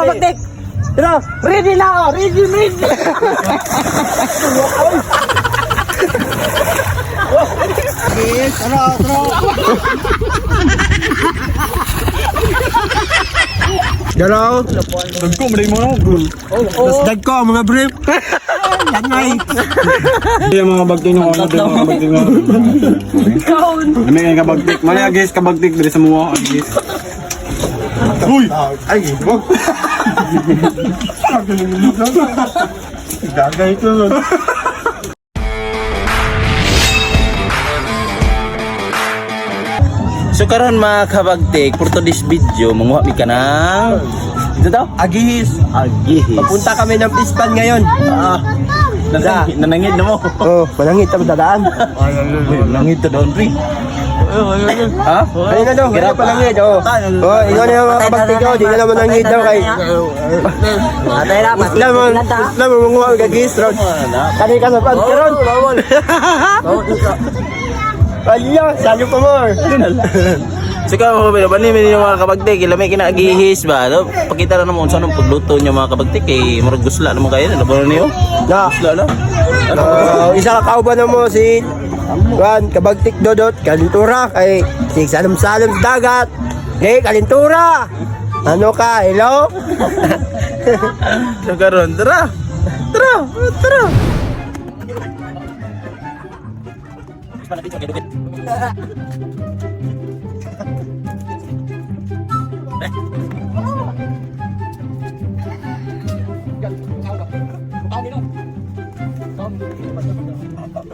Kabagtik. Tara, ready na ako. Ready, ready. Tara, tara. Dalaw. Dagko, maday mo na. Mas dagko mga brief. Langay. Hindi ang mga bagting ng ano, mga bagting ng. Ano yung kabagtik? Mali agis kabagtik diri sa muwa agis. Uy! Ay, wag. Gagay ito. So karon mga kabagtik, for today's video, manguha mi ka ng ito daw? Agihis. Agihis. Papunta kami ng Pispan ngayon. Ah, nanangid na mo. Oh, malangit ang dadaan. Nangid to doon, pre. Ha? Ayun na daw, ayun palangit. Oh, oh, ikaw na yung mga kabagtik ko, di ka naman nangit daw kay. Patay na, Islam mo, Islam mo manguha og agihis ron. Kani ka sa pan karon. Ala, salo pa more. So karon mga kabagtik, bani mi mga kabagtik, ilami kina agihis ba? No? Pakita na naman unsa nung pagluto niyo mga kabagtik kay murag gusla naman kayo, labanan niyo. Na. Gusla na. Ano? Isa ka kauban na mo si Juan Kabagtik Dodot Kalintura kay si Salom-salom sa dagat. Hey, Kalintura! Ano ka? Hello? So karon, tara. Tara, tara.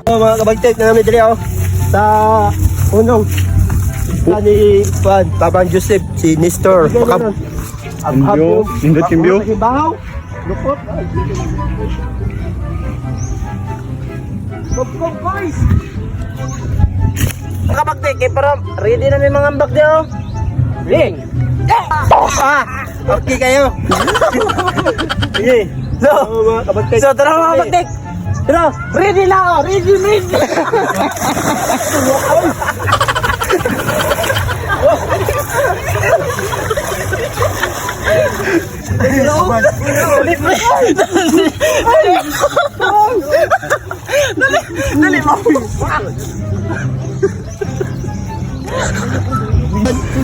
Oh, mga kabagtik na namin diri oh. Sa unong sa ni Juan, Babang Joseph, si Nestor. Baka Kimbyo, nindot kimbyo. Bahaw. Lukot. Go, go, boys! Mga kabagtik, kay para ready na mi mga ambak di oh. Ring! Ah! Okay kayo! Sige. So, Oh, mga kabagtik. so tara mga kabagtik. Tara! Ready na ako. Ready, ready.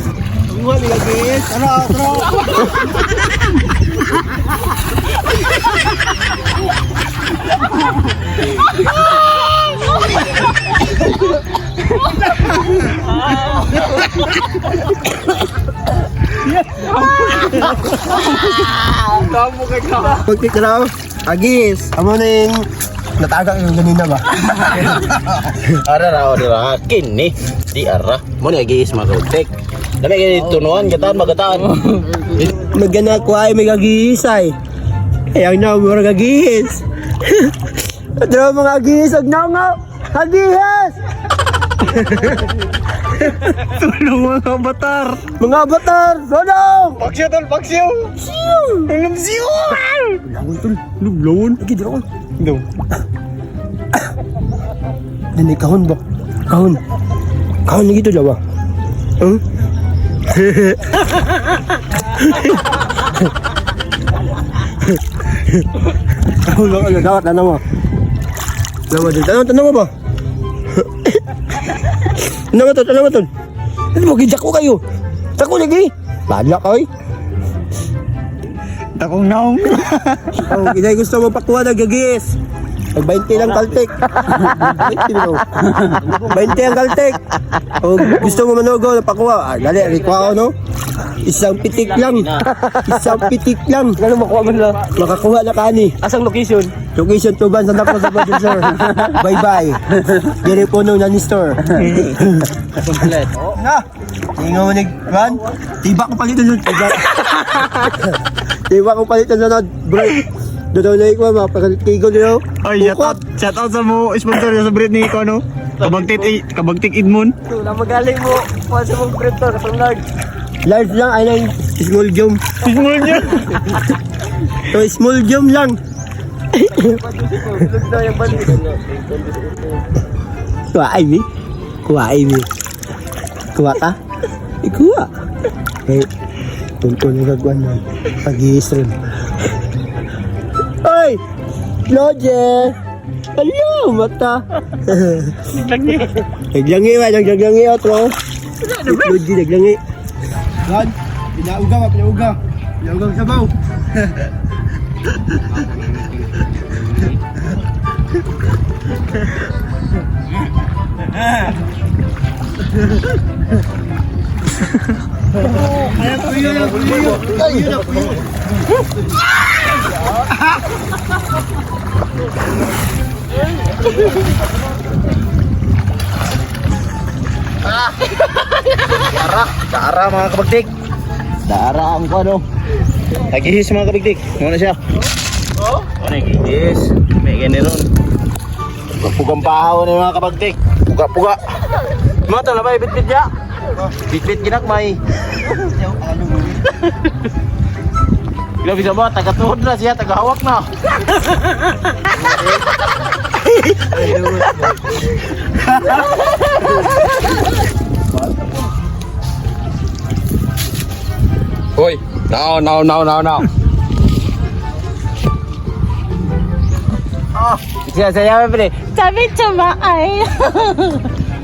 Tara, tara! Pagtik na raw. Agis, amo na yung nataga yung ganina ba? Ara ra ora kini di ara. Mo ni agihis mga kabagtik. Dami kay tunuan gataan magataan. Magana ko ay may gagihis ay. Kaya na, mura gagihis. Ano mga agihis, ag na nga. Agihis! Tulong mga batar. Mga avatar, tulong! Paksyo tol, paksyo. Tulong siyo. Langon tol. Lublon. Lagi dito ko. Daw. Nani, kahon ba? Kahon. Kahon lagi to ba? Huh? Kahon lang, ano, dapat, tanaw mo. Tanaw mo, tanaw, tanaw mo ba? Tanaw mo to, tanaw mo to. Ano mo, gijak ko kayo. Tako lagi. Bahala ka, oy. Takong naong. Oh, inay gusto mo pakuha ng gagis. Pag 20 lang kaltik. 20 lang. 20 ang kaltik. O gusto mo manugo na pakuha. Ah, dali, rikuha ko, no? Isang pitik lang. Isang pitik lang. Ano makuha man lang? Makakuha na kani. Asang location? Location Tuban, Santa Cruz, Baguio, sir. Bye-bye. Dire po nung nani store. Complete. Na! Tingo mo ni Juan. Tiba ko palitan nun. Tiba. Tiba ko palitan nun. Bro. Doon na ikaw, mapagtigo niyo. Ay, shout out, shout out sa mo sponsor sa Britney ko no. Kabagtik kabagtik Edmond. Ito, na magaling mo. Kuha sa mong printer, kasang large. Large lang, ay lang, small jum. Small niya. So, small jum lang. Bilog na yung balik. Kuha, Ivy. Kuha, Ivy. Kuha ka? Ikuha. Eh, Tunto ni gagwan nun. Pag-i-stream. Oy! Lodge! Hello, mata! Naglangi ba? Naglangi otro. Lodge, naglangi. God, pinauga ba? Pinauga. Pinauga ang sabaw. Dara mga kabagtik. Dara ang kuano. Tagihis mga kabagtik. Muna siya. Oh? Ano yung gihis? May ganun. Pugang pahaw ni mga kabagtik. Puga-puga. Mga tala ba, bitbit ya? Bitbit ginagmay. Grabe sa ba, taga-tuhod na siya, taga-hawak na. Hoy, now now now now now. Siya, saya pre. Sabi tsama ay.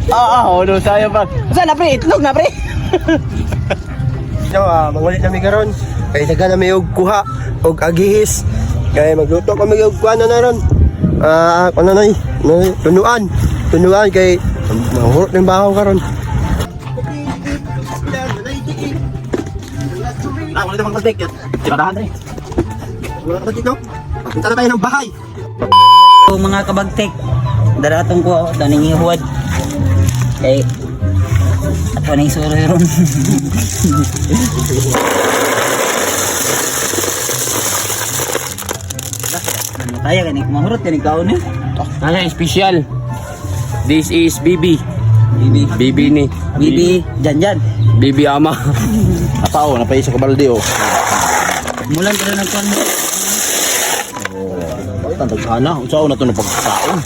Ah, ah, ano sayo pa. Saan na pre? Itlog na pre. So, mangulit na mi karon. Kay daga na mi og kuha og agihis. Kay magluto kami og kuha na ron. Ano na tunuan. Tunuan kay mahurot ng bahaw karon. Ah, wala namang kabagtik. Tinadahan pre. Wala ka ba dito? Punta na tayo ng bahay. So, mga kabagtik, daratong ko daning ihuwad. Kay ato ning suroy ron. Ano kaya gani kumahurot gani kaon eh. Nasa special. This is BB. Bibi, BB ni. bibi, jan jan. BB ama. Apa oh, napay sa kabalde oh. Mulan ka na nagkuan mo. Tantag sana, unsa na to ng pagkaon?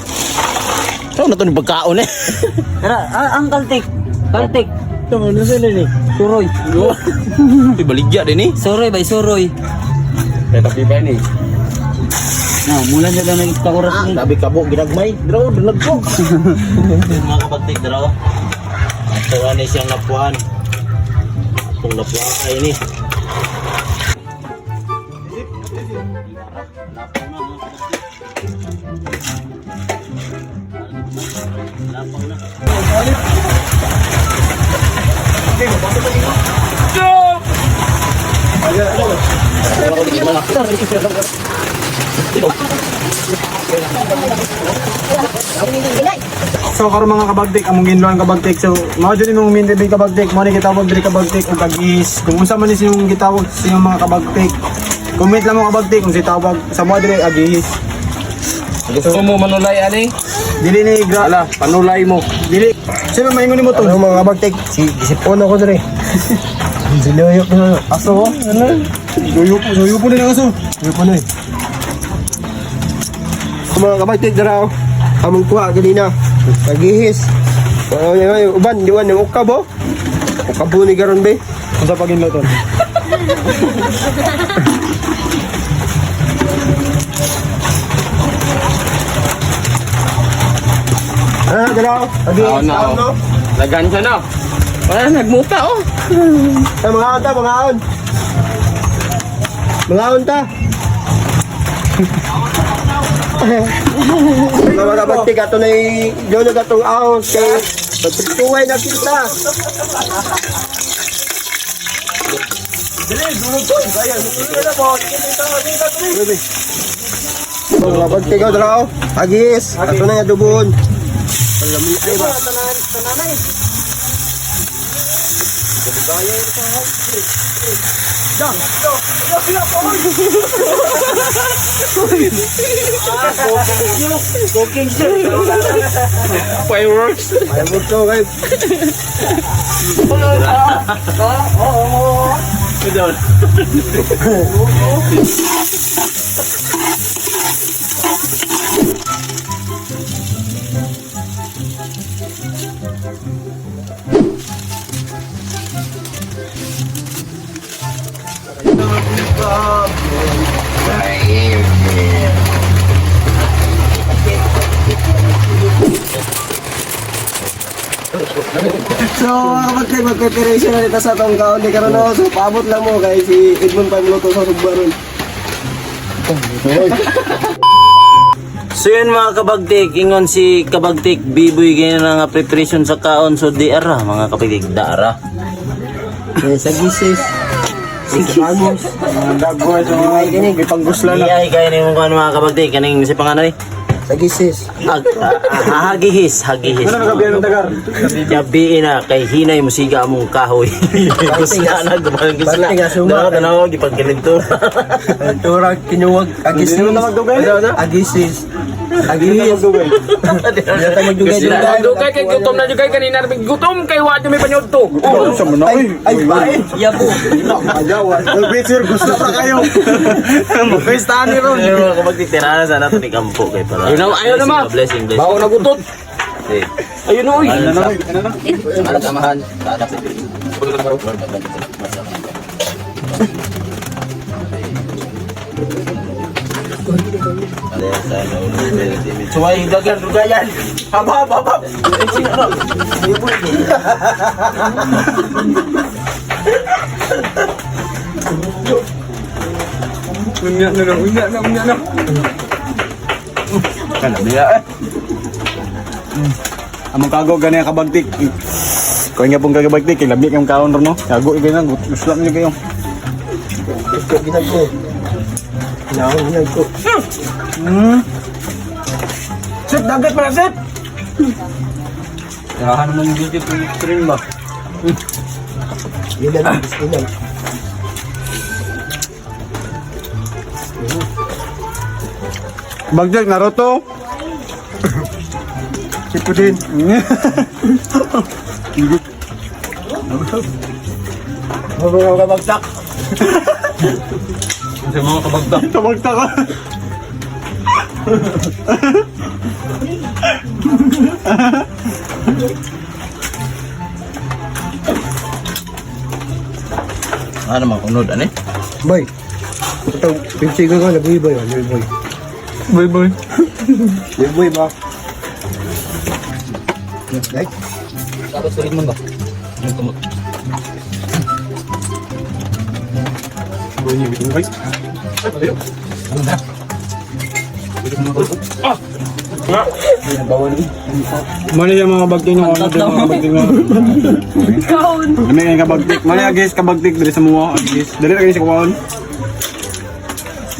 Unsa na to ng pagkaon eh? Tara, ang kaltik. Kaltik. Ano sila ni? Suroy. Uy, baligya din eh. Suroy bay suroy. Tapi ba ni? Na, mulan na lang nagkakuras ni. Sabi kabo ginagmay. Draw dulag ko. Mga kabagtik draw. Ato ani siyang lapuan. Atong lapuan ay ni. So karon mga kabagtik, among ginloan kabagtik. So mao jud imong main debate kabagtik, mo ni gitawag diri kabagtik og agihis. Kung unsa man ni siyong gitawag sa inyong mga kabagtik. Comment lang mo kabagtik kung si tawag sa mo diri agihis. Gusto mo manulay ani? Dili ni gra Ala, panulay mo. dili. Sino maingon nimo to? Ano mga kabagtik? Si gisipon ako dire. Sinuyok na. Aso? Ano? Suyo po din ang aso. Suyo po na eh. Mga kabagtik dara oh. Among kuha ganina. Agihis. Ano yun, uban, diwan, yung ukab oh. Ukab ni karon be. Unsa pa ginlo to? Ah, dara oh. Agihis. Tao na, Tao, oh. no? Lagan siya na. Wala, nagmuta oh. Ay, mga on ta, mga on. Mga on ta. Mga kabagtik, ato na yung atong ahos kay pagpituway na kita. Mga kabagtik, oh, dara oh. Agis, ato na yung adobon. Ay ba? Fireworks. Ay, mo to, guys. So, mga kabagtik, mag-preparation na dito sa atong kaon ni karon no. So, paabot lang mo kay si Edmond pa luto sa sugba ron. So yun mga kabagtik, ingon si kabagtik, biboy ganyan na nga preparation sa kaon. So di ara mga kabagtik, daara. Sa gisis. Sa bagos. Mga dagwa sa mga gipanggusla na. Di ay kaya ni mong kuan mga kabagtik, kaning si panganay. Sa gisis. Hagihis, hagihis. Ano nagabihan ng tagar? Yabi na kay hinay musiga among kahoy. Gusla na gumalang gusla. Bagtik, asuma. Dara tanaw gipagkalinto. Turag kinuwag agisis. Hindi naman magdugay. Agisis. Agihis. Magdugay. Hindi tayo magdugay-dugay. Dugay kay gutom na jugay kanina gutom kay wa may panyod to. Oh, sa mo na oy. Ay, bae. Yabo. Ajawa. Sir, gusto pa kayo. Pesta ni ron. Pero mga kabagtik tira na sana to ni kampo kay para. Ayaw na, ayaw na ma. Blessing, blessing. Bawo na gutot. Ayun oy. Ano na, ano na? Alam samahan. Suway dugayan, dugayan. Haba, haba, haba. Unya na lang, unya na, unya na. Kana biya eh. Among kago gani ang kabagtik. Kung nga pong kagabagtik, kay labi kayong kaon ron no. Kago igay na, gusto lang niyo kayo. Gusto ginag ko. Naong ginag ko. Sip, dagat pala, sip! Tirahan naman yung duty rin ba? Yun lang, gusto lang. Bagdag, Naruto! Sipudin. Mga kabagtak. Sa mga kabagtak. Tabagtak ka. Ano man kunod ani? Boy. Ito, pinsigo ko, nabuhi boy. Nabuhi boy. Boy, boy. Nabuhi ba? Like? Dapat sulit mo ba? Yung kumot. Boy, niyo, guys. Mali yung mga bagting ng ano din mga bagting ng. Kaon. Dami kayong kabagtik. Mali agis kabagtik diri sa muwa agis. Dali ra kayo sa kuwaon.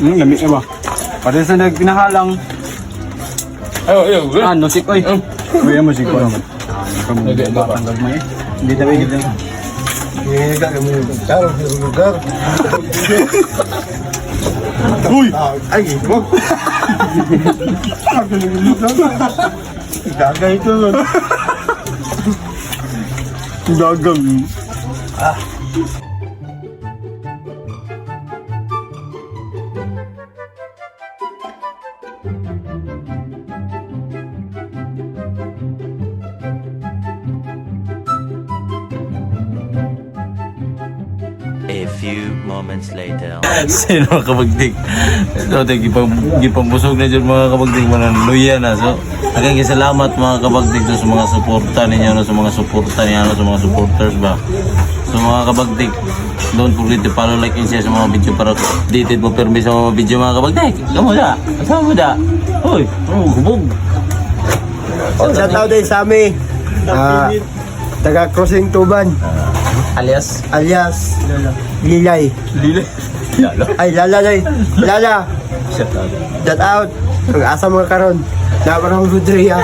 Lami ka ba? Pati sa nagpinahalang. Ayo, ayo. Ah, no sik oy. Kuya mo sik oy. Batang gagmay. Hindi tabi gid. Hindi ka kami lugar, lugar. Uy! Ay, wag. Gagay ito. Dagang. A few moments later. Sino mga kabagtik? So, tek, gipambusog na dyan mga kabagtik, mga luya na. So, hanggang salamat mga kabagtik so, sa mga suporta ninyo, no, sa mga suporta niya, no, sa mga supporters ba. So mga kabagtik, don't forget to follow, like, and share sa mga video para updated mo permi sa mga video mga kabagtik. Kamu da? Kasama mo da? Hoy, oh, hubog. Shout out din sa amin. Ah, taga Crossing Tuban. Alias Alias Lilay. Lili. Lalo. Ay, Lala, Lay. Lala. Shout out. Shout out. Ang asa mga karon. Naparang Rudria.